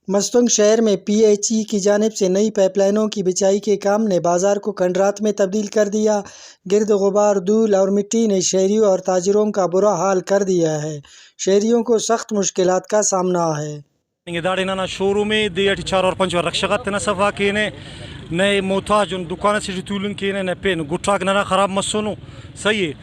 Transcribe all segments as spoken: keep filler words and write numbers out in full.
مستونگ شہر میں پی ایچ ای کی جانب سے نئی پائپ لائنوں کی بچھائی کے کام نے بازار کو کھنڈرات میں تبدیل کر دیا۔ گرد غبار، دھول اور مٹی نے شہریوں اور تاجروں کا برا حال کر دیا ہے۔ شہریوں کو سخت مشکلات کا سامنا ہے۔ داڑے ننا شوروم ءِ، دے ٹی چار اور پنچ وار رکشہ غاتے تینا صفا کینہ، نئے محتاج ان، دکان اسے ٹی تولنگ کینہ، نہ پین گٹاک ننا خراب مسونو، صحیح ءِ۔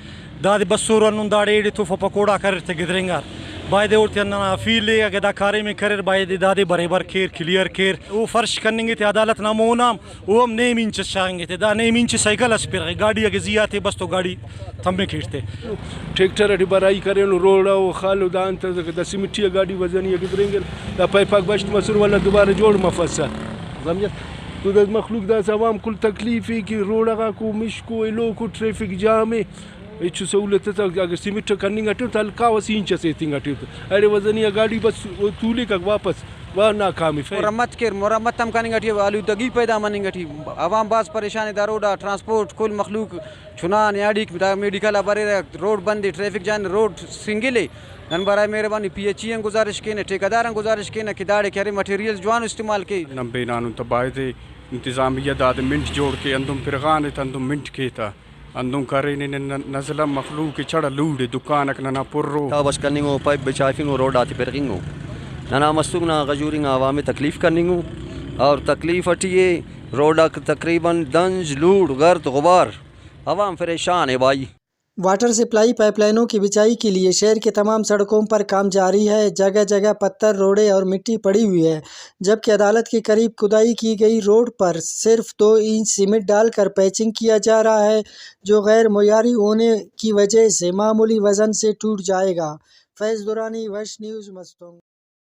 دادے بسورہ ہندن، داڑے ایڑے تحفہ پکوڑاک اریر تہ گدرینگار۔ بایدے اوڑتیان ننا اپیل ءِ، اگہ دا کاریم ءِ کریر، بایدے دادے بریبر کیر، کلیئر کیر۔ او فرش کننگ ءِ تہ عدالت نا مون آ ہم، او ہم نیم انچ اس شاغنگ ءِ تہ، دا نیم انچ سائیکل اس پرغے، گاڑی اگہ زی آتے بس تو گاڑی تمک ایٹ تہ۔ ٹریکٹر ٹی بھرائی کرینو، روڈ آ او خالو، دا انت دا سیمٹی آ گاڑی وزنی آ گدرینگن، دا پائپ آک بشت مسر ولدا دوبارہ جوڑ مفسہ۔ سمجھس؟ تو دا مخلوق داسہ عوام کل تکلیف ءِ کہ روڈ غاکو مشکو ایلوکو ٹریفک جام ءِ۔ ہچو سہولت اس اگر سیمٹ کننگ اٹی تو ہلکاو اسہ انچ اس ایتنگ اٹی تو ایڑے وزنی آ گاڑی بس او تولیکک واپس وا ناکام ءِ۔ مرمت کیر، مرمت ہم کننگ اٹی آلودگی پیدا مننگ اٹی عوام بھاز پریشان ءِ۔ دا روڈ آ ٹرانسپورٹ کل مخلوق چنا نیاڑیک دا میڈیکل آ بریرہ، روڈ بند ءِ، ٹریفک جام، روڈ سنگل ءِ۔ نن برائے مہربانی پی ایچ ای آن گزارش کینہ، ٹھیکیدار آن گزارش کینہ کہ داڑے کہ ارے مٹیریلز جوانو استعمال کے۔ نن بینانن تہ بایدے انتظامیہ دادے منٹ جوڑ کے، ہندن پرغانے تہ ہندن منٹ کے تہ، ہندن کرینے نن نزلہ مخلوق ءِ چڑہ لوڑ ءِ، دکانک ننا پر ءُ۔ تابس کننگو، پائپ بچائفنگو، روڈ آتے پرغنگو۔ ننا مستونگ نا غژورنگا عوام ءِ تکلیف کننگو اور تکلیف اٹی ءِ، روڈاک تقریباً دنج، لوڑ، گرد، غبار، عوام پریشان ءِ بھائی۔ واٹر سپلائی پائپ لائنوں کی بچھائی کے لیے شہر کے تمام سڑکوں پر کام جاری ہے۔ جگہ جگہ پتھر، روڑے اور مٹی پڑی ہوئی ہے، جبکہ عدالت کے قریب کھدائی کی گئی روڈ پر صرف دو انچ سیمنٹ ڈال کر پیچنگ کیا جا رہا ہے، جو غیر معیاری ہونے کی وجہ سے معمولی وزن سے ٹوٹ جائے گا۔ فیض درانی، ویسٹ نیوز، مستونگ۔